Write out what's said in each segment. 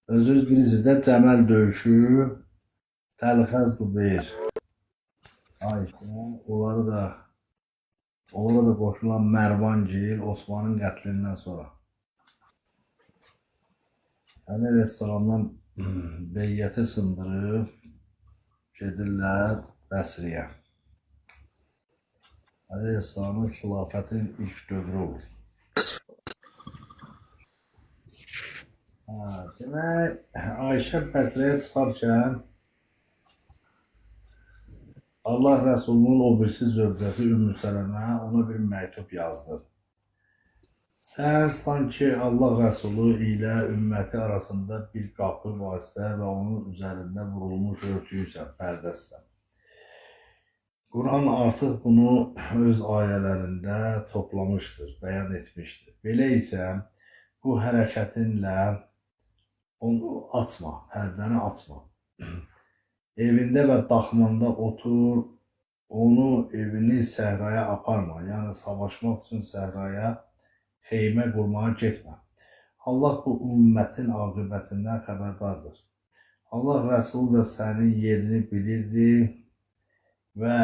Özünüz bilirsiniz də Cəməl döyüşü, Təlxə Zubeyr, Ayşə, onlara da qoşulan Mərvangil Osmanın qətlindən sonra. Əli əleyhissalamdan beyyəti sındırıb gedirlər Bəsriyə. Əli əleyhissalamın xilafətin ilk dövrü olur. Ha, demək, Ayşə Bəsrəyə çıxarkən Allah Rəsulunun o birisi zövcəsi Ümmü Sələmə ona bir məktub yazdı. Sən sanki Allah Rəsulu ilə ümməti arasında bir qapı vasitə və onun üzərində vurulmuş örtüyüsən, pərdəsən. Quran artıq bunu öz ayələrində toplamışdır, bəyan etmişdir. Belə isə bu hərəkətinlə onu açma, pərdəni açma. Evində və daxmanda otur, onu evini səhraya aparma. Yəni savaşmaq üçün səhraya xeymə qurmağa getmə. Allah bu ümmətin aqibətindən xəbərdardır. Allah Rəsulu da sənin yerini bilirdi və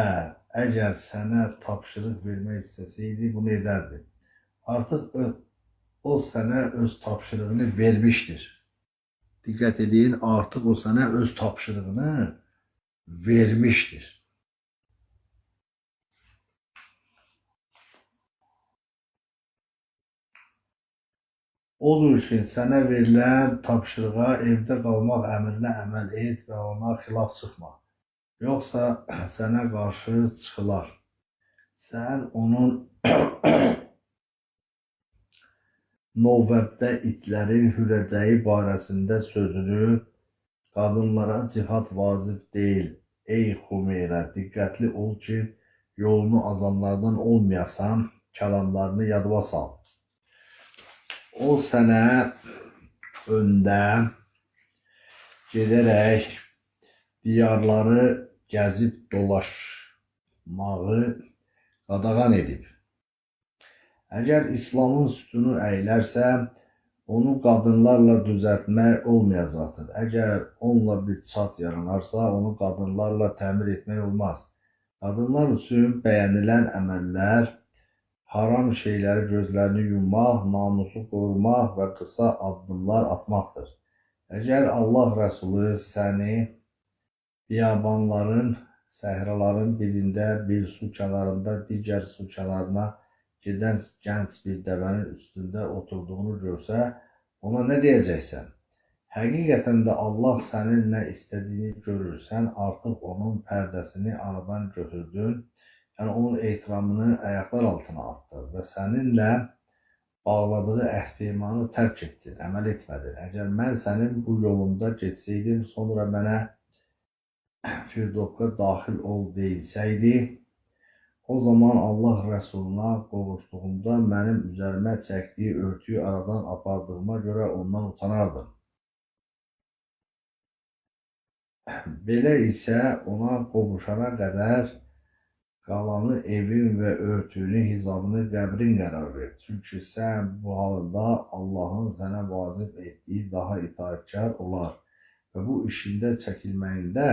əgər sənə tapşırıq vermək istəsəydi, bunu edərdi. Artıq o sənə öz tapşırığını vermişdir. Diqqət edin, artıq o sənə öz tapşırığını vermişdir. Odur ki, sənə verilən tapşırığa evdə qalmaq əmrinə əməl et və ona xilaf çıxma. Yoxsa sənə qarşı çıxılar. Sən onun Novəbdə itlərin hürəcəyi barəsində sözünü qadınlara cihad vacib deyil. Ey Xumeyrə, diqqətli ol ki, yolunu azanlardan olmayasan, kəlamlarını yadıma sal. O sənə öndə gedərək diyarları gəzib dolaşmağı qadağan edib. Əgər İslamın sütunu əylərsə, onu qadınlarla düzəltmək olmayacaqdır. Əgər onunla bir çat yaranarsa, onu qadınlarla təmir etmək olmaz. Qadınlar üçün bəyənilən əməllər, haram şeyləri gözlərini yummaq, namusu qorumaq və qısa addımlar atmaqdır. Əgər Allah Rəsulu səni biyabanların, səhraların birində bir su kənarında digər su kənarına gedən gənc bir dəvənin üstündə oturduğunu görsə, ona nə deyəcəksən? Həqiqətən də Allah sənin nə istədiyini görür. Sən artıq onun pərdəsini aradan götürdün, yəni onun ehtiramını ayaqlar altına atdın və səninlə bağladığı əhd-peymanı tərk etdin, əməl etmədin. Əgər mən sənin bu yolunda getsəydim, sonra mənə Firdovka daxil ol deyilsəydi, o zaman Allah Rəsuluna qovuşduğumda mənim üzərimə çəkdiyi örtüyü aradan apardığıma görə ondan utanardım. Belə isə ona qovuşana qədər qalanı evin və örtüyünü, hicabını qəbrin qərar ver. Çünki sən bu halında Allahın sənə vacib etdiyi daha itaatkar olar və bu işində çəkilməyində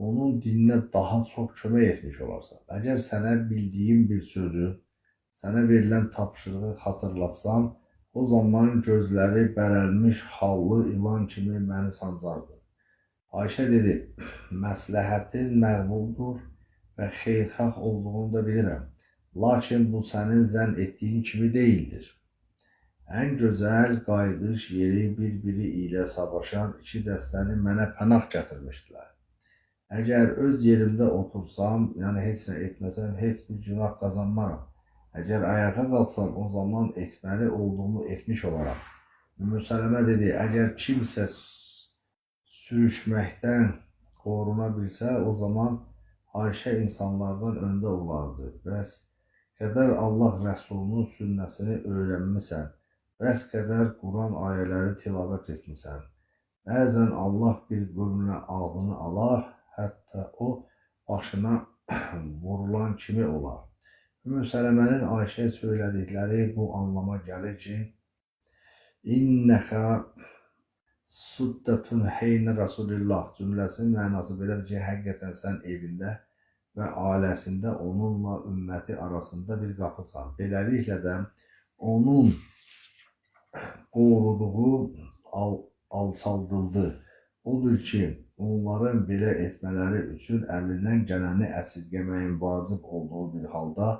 onun dininə daha çox kömək etmiş olarsan. Əgər sənə bildiyim bir sözü, sənə verilən tapşırığı xatırlatsam, o zaman gözləri bərəlmiş xallı ilan kimi məni sancardı. Ayşə dedi, məsləhətin məqbuldur və xeyirxah olduğunu da bilirəm. Lakin bu sənin zənn etdiyin kimi deyildir. Ən gözəl qayıdış yeri bir-biri ilə savaşan iki dəstəni mənə pənah gətirmişdilər. Əgər öz yerimdə otursam, yəni heç nə etməsəm, heç bir günah qazanmaram. Əgər ayağa qalxsam, o zaman etməli olduğumu etmiş olaram. Ümmü Sələmə dedi, əgər kimsə sürüşməkdən qoruna bilsə, o zaman Ayşə insanlardan öndə olardı. Bəs qədər Allah Rəsulunun sünnəsini öyrənmisən, bəs qədər Quran ayələri tilavət etmisən. Bəzən Allah bir qövmlə ağlını alar, hətta o başına vurulan kimi olar. Ümmü Sələmənin Ayşəyə söylədikləri bu anlama gəlir ki, İnnəkə Suddətun heynə Rasulillah cümləsinin mənası belədir ki, həqiqətən sən evində və ailəsində onunla ümməti arasında bir qapısan. Beləliklə də onun qoruduğu alçaldıldı. Odur ki, onların belə etmələri üçün əlindən gələni əsirgəməyin vacib olduğu bir halda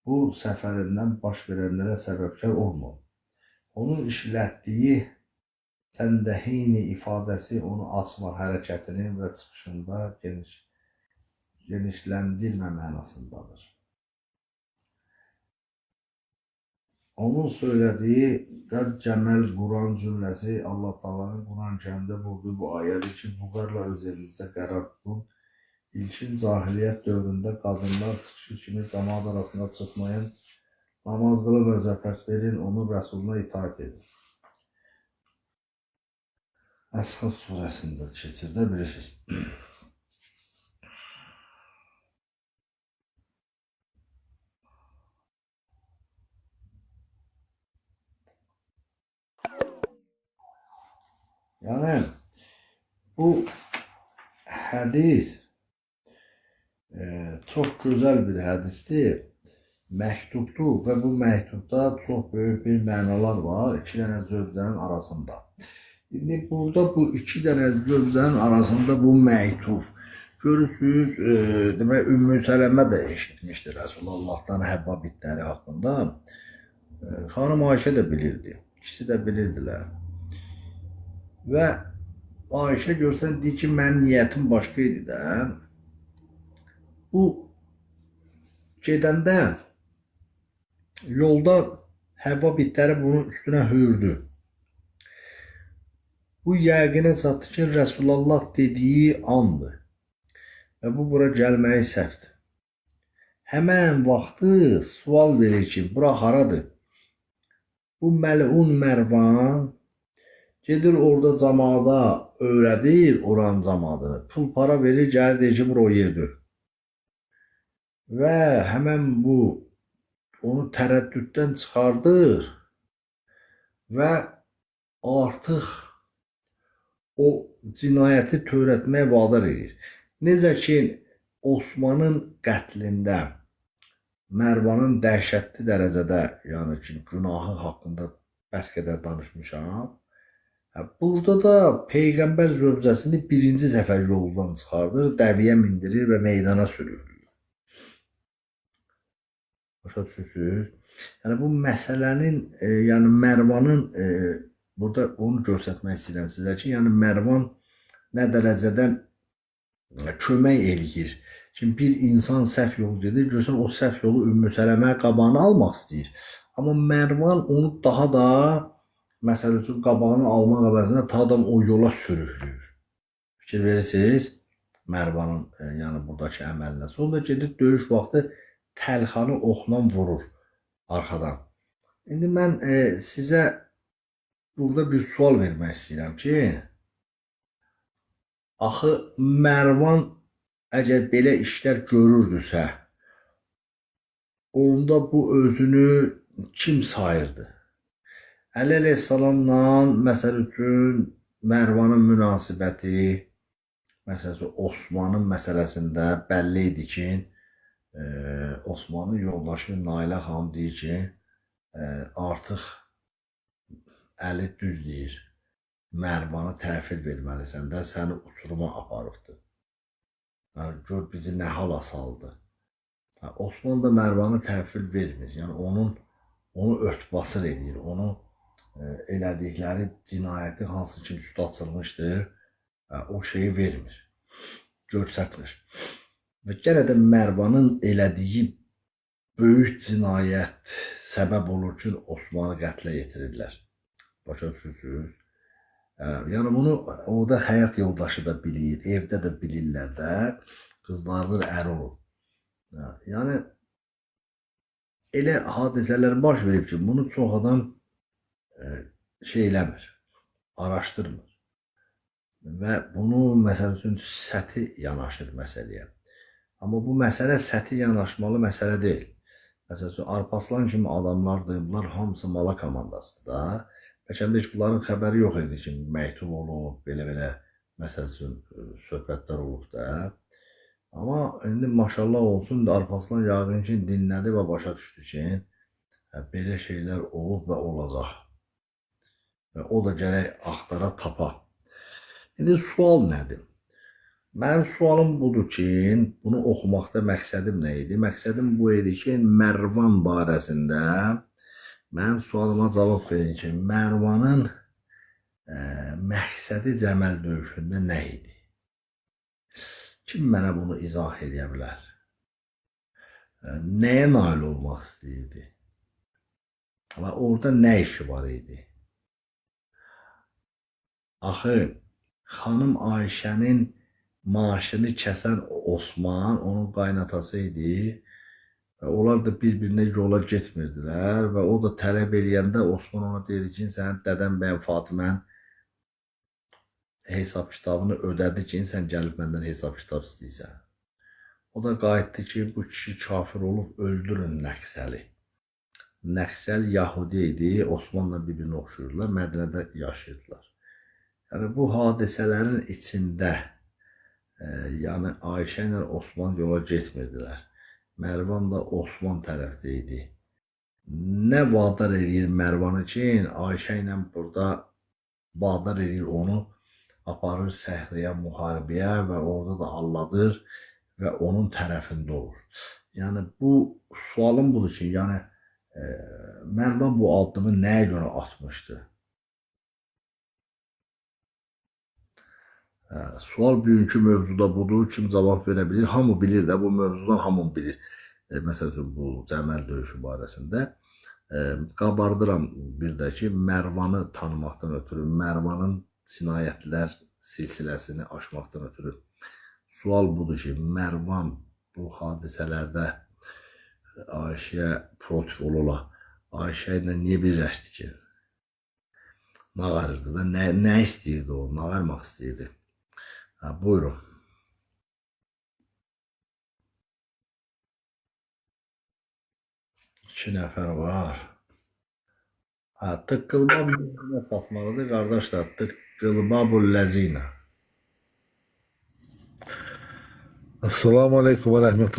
bu səfərindən baş verənlərə səbəbkar olma. Onun işlətdiyi təndəhini ifadəsi onu açma hərəkətinin və çıxışında genişləndirmə mənasındadır. Onun söylədiyi qəd cəməl Quran cümləsi Allah Taala'nın Quran-ı Kərimdə buyurduğu bu ayədir ki, vüqarla öz evinizdə qərar tutun. İlkin cahiliyyət dövründə qadınlar çıxışı kimi cəmaat arasında çıxmayın, namaz qılın və zəkat verin, onun rəsuluna itaat edin. Əshab surəsində keçir də bilirsiniz. Yəni, bu hədis çox gözəl bir hədisdir, məktubdur və bu məktubda çox böyük bir mənalar var iki dənə zövcənin arasında. İndi burada bu iki dənə zövcənin arasında bu məktub, görürsünüz, demək, Ümmü Sələmə də eşitmişdir Rəsulullahdan Həvva bitləri haqqında. Xanım Ayşə də bilirdi, ikisi də bilirdilər. Və Ayşə görsən deyir ki, mənim niyyətim başqa idi də. Bu gedəndə yolda Həvva bitləri bunun üstünə hürdü. Bu yəqinə çatdı ki, Rəsulallah dediyi andır və bu bura gəlməyi səhvdir. Həmən vaxtı sual verir ki, bura haradır? Bu məlun Mərvan gedir orada camaata öyrədir oranın camaatını. Pul para verir, gəlir deyir ki, bura o yerdir. Və həmən bu onu tərəddüddən çıxardır və artıq o cinayəti törətməyə vadar edir. Necə ki, Osmanın qətlində Mərvanın dəhşətli dərəcədə, yəni ki, günahı haqqında bəs qədər danışmışam. Burada da Peyğəmbər zövcəsini birinci səfər yoldan çıxardır, dəviyə mindirir və meydana sürür. Başa düşürsünüz? Yəni bu məsələnin, yəni Mərvanın, burada onu göstərmək istəyirəm sizə ki, yəni Mərvan nə dərəcədə kömək eləyir. Şimdi bir insan səhv yolu gedir, görsən o səhv yolu Ümmü Sələmə qabağını almaq istəyir. Amma Mərvan onu daha da, məsəl üçün, qabağını almaq əvəzinə ta adam o yola sürüklüyür. Fikir verirsiniz Mərvanın yəni buradakı əməlinə. Sonra gedir döyüş vaxtı Təlxanı oxla vurur arxadan. İndi mən sizə burada bir sual vermək istəyirəm ki, axı Mərvan əgər belə işlər görürdüsə, onda bu özünü kim sayırdı? Əli əleyhissalamla, məsəl üçün, Mərvanın münasibəti, məsəl üçün, Osmanın məsələsində bəlli idi ki, Osmanın yoldaşı Nailə xanım deyir ki, artıq Əli düz deyir, Mərvanı təhvil verməlisən də, səni uçuruma aparıbdır. Yəni, gör bizi nə hala saldı. Osman da Mərvanı təhvil vermir. Yəni, onu ört-basır eləyir. Onu elədikləri cinayəti hansı ki üstü açılmışdır, o şeyi vermir, göstərmir. Və yenə də Mərvanın elədiyi böyük cinayət səbəb olur ki, Osmanı qətlə yetirirlər. Başa düşürsünüz? Yəni bunu orada həyat yoldaşı da bilir, evdə də bilirlər də, qızlarının əri olur. Yəni elə hadisələr baş verib ki, bunu çox adam şey eləmir, araşdırmır. Və bunu, məsəl üçün, səthi yanaşır məsələyə. Amma bu məsələ səthi yanaşmalı məsələ deyil. Məsəl üçün, Alparslan kimi adamlardır, bunlar hamısı mala komandasıdır da. Bəlkə də heç bunların xəbəri yox idi ki, məktub olub, belə-belə məsəl üçün söhbətlər olub da. Amma indi maşallah olsun, Alparslan yəqin ki, dinlədi və başa düşdü ki, belə şeylər olub və olacaq. Və o da gərək axtara tapa. İndi sual nədir? Mənim sualım budur ki, bunu oxumaqda məqsədim nə idi? Məqsədim bu idi ki, Mərvan barəsində mənim sualıma cavab verin ki, Mərvanın məqsədi Cəməl döyüşündə nə idi? Kim mənə bunu izah edə bilər? Nəyə nail olmaq istəyirdi? Və orada nə işi var idi? Axı, xanım Ayşənin maaşını kəsən Osman onun qaynatası idi və onlar da bir-birinə yola getmirdilər və o da tələb eləyəndə Osman ona dedi ki, sənin dədən bəyəm Fatimənin hesab kitabını ödədi ki, sən gəlib məndən hesab kitab istəyirsən. O da qayıtdı ki, bu kişi kafir olub, öldürün Nəqsəli. Nəqsəl Yahudi idi, Osmanla bir-birinə oxşuyurdular, Mədinədə yaşayırdılar. Yəni bu hadisələrin içində yəni Ayşə ilə Osman yola getmirdilər. Mərvan da Osman tərəfdə idi. Nə vadar eləyir Mərvanı ki, Ayşə ilə burada vadar eləyir onu, aparır səhraya, müharibəyə və orada da aldadır və onun tərəfində olur. Yəni bu sualım budur ki, yəni Mərvan bu addımı nəyə görə atmışdı? Sual bugünkü mövzuda budur. Kim cavab verə bilir? Hamı bilir də bu mövzudan hamı bilir. Məsəl üçün bu Cəməl döyüşü barəsində. Qabardıram bir də ki, Mərvanı tanımaqdan ötürü, Mərvanın cinayətlər silsiləsini aşmaqdan ötürü. Sual budur ki, Mərvan bu hadisələrdə Ayşəyə protiv ola-ola Ayşə ilə niyə birləşdi ki? Nə arırdı da? Nə istəyirdi o? Nə armaq istəyirdi? Ha, buyurun. İki nəfər var. Ha, tıqqılma satmalıdır qardaşlar. Tıqqılma bu ləzinə. Assalamu alaikum ve rahmetullah.